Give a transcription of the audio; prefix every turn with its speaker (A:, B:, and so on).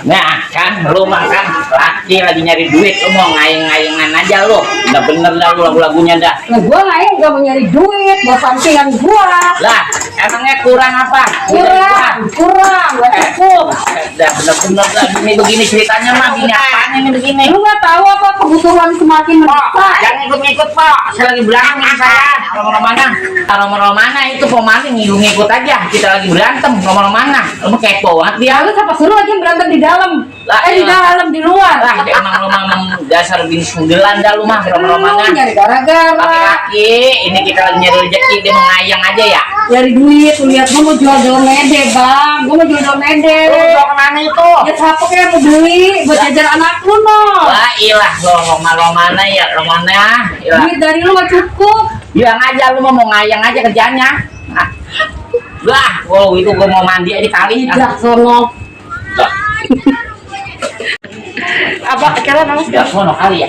A: Nah kan lu makan laki lagi nyari duit, lu mau ngayeng-ngayengan aja lu. Udah bener dah lu lagu-lagunya dah.
B: Nah, gua ngayeng gak mau nyari duit buat sampingan gua.
A: Lah emangnya kurang apa?
B: Kurang, gak cukup.
A: Udah bener-bener dah begini ceritanya mah gini apaan ini begini.
B: Lu gak tahu apa kebutuhan semakin mendesak.
A: Jangan ikut-ikut Pak, saya lagi berantem saya. Nomor mana itu pemain ngikut aja. Kita lagi berantem nomor mana? Lu kepo banget dia.
B: Lalu siapa suruh aja berantem di dalam?
A: Lah,
B: Di dalam, di luar.
A: Lah emang lu mah dasar bin sundelan dah lu mah nomor mana?
B: Nyari gara-gara.
A: Laki-laki, ini kita lagi nyari rezeki, dia mau ngayang aja ya.
B: Nyari duit, lu lihat gua mau jual daun mede, Bang. Gua mau jual daun mede.
A: Lu mau kemana itu?
B: Ya siapa kayak mau beli buat jajan anak lu, no.
A: Wah ilah, lo mana ya, lo mana? Ilah.
B: Duit dari lu gak cukup.
A: Bilang aja lu mau ngayang aja kerjanya. Nah. Lah, itu gua mau mandi aja kali.
B: Dah sono.
A: Lah,
B: Apa kalian nama
A: udah sono kali ya.